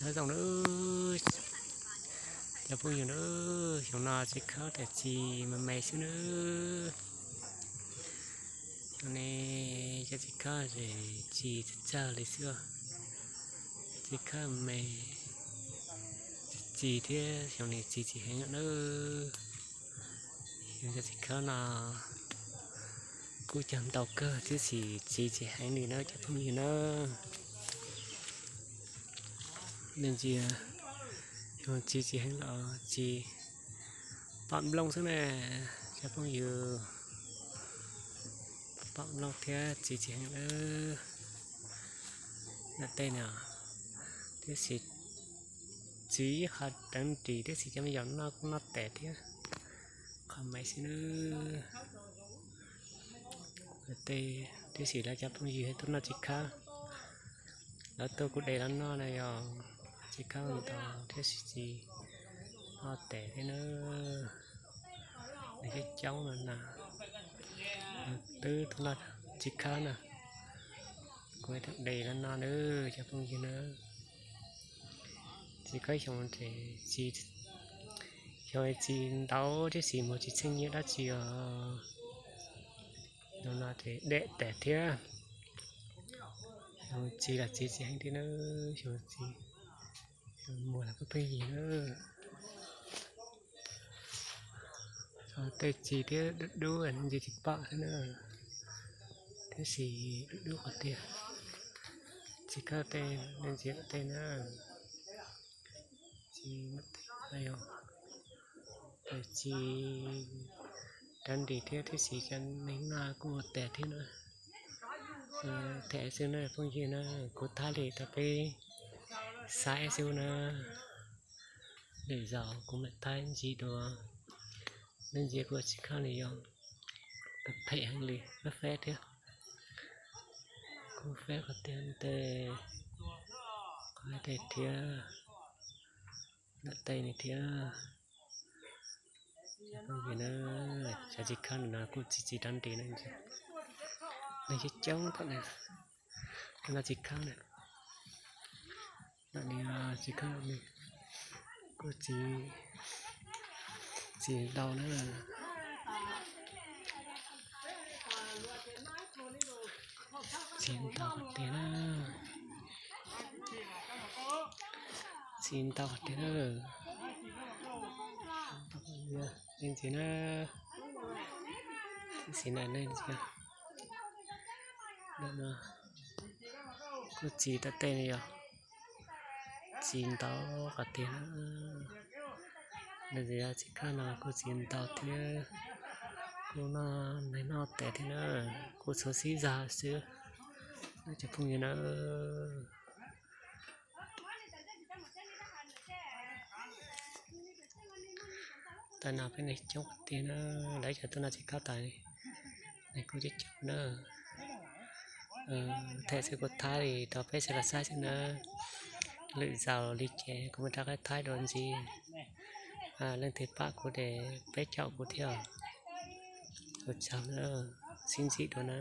Nyob zoo nawb cov phooj ywg nawb, xyoo no txiv khawb tas txi me me xwb nawb. Xyoo no cov txiv khawb ces txi txawg txawg li xwb. Txiv khawb me, txi thiab xyoo no txi txiv heev lawm nawb. Xyoo cov txiv khawb no kuj cog ntau kawg thiab sis txi txiv heev li nawb cov phooj ywg nawb. Nej ntsia, xyoo txi txiv heev los txi pom nplooj xwb na cov phooj ywg. Pom nplooj thiab txi txiv heev lawm. Nram tej no thiab sis txiv ib qho rawv nris thiab sis cov me nyuam noj kuj noj tes thiab, qhov me xwb nawb. Tej thiab sis lawv cov phooj ywg tuaj noj txiv khawb, lawv tuaj kuj de los noj na yog txiv khawb ntau thiab sis txiv noj tes thiab nawb. Nws coob coob no na, twb tuaj noj txiv khawb na, kuv de los noj nawb cov phooj ywg nawb. Txiv khawb xyoo ces txi, xyoo txi ntau thiab sis mas tsis txheej nyiaj dab tsi os. Xyoo no ces deb tes thiab. Xyoo txi los txi txiv heev thiab nawb, xyoo txi muag los pheej pheej yig nawb. Tej txi thiab dub dub nej ntsia tsis pom xwb na, thiab sis dub dub qhov tiag. Txiv khawb tej nej ntsia tej na, txi, txi rawv nris thiab thiab sis cov neeg noj kuj ua tes thiab na. Them xwb na phooj ywg na, kuv thab li tau peb saib xwb na. Lwm zaus kuv mam thaij ntxiv dua. Nej ntsia kuv txiv khawb li yog phem heev li, fab fab thiab. Kuj fab qhov tiag tes, qhov tej thiab, nram tej ni thiab. Cov txiv khawb no kuj txi txiv rawv nris na, neeg coob coob tom no, no txiv khawb na. Ntawm no txiv khawb kuj txi, txi ntau na. Txi ntau tiag na. Txi ntau tiag na. Nej ntsia na. Txi na nej ntsia. Kuj txi tom tej no yog txi ntau qhov tiag na. Ntawm txiv khawb no kuj txi ntau thiab, kuj noj neeg noj tes thiab na, kuj txhua xib zog xwb. Cov phooj ywg na, tam no peb neeg coob tiag na, lawv cov tuaj noj txiv khawb tas, neeg kuj coob coob na. Them xwb kuv thaij li rau peb sawv daws saib xwb na. Lwm zaus li ces kuv mam rov qab thaij dua ntxiv. Leej twg pab kuv ces peb caum kuv thiab. Ua tsaug na, sib ntsib dua na.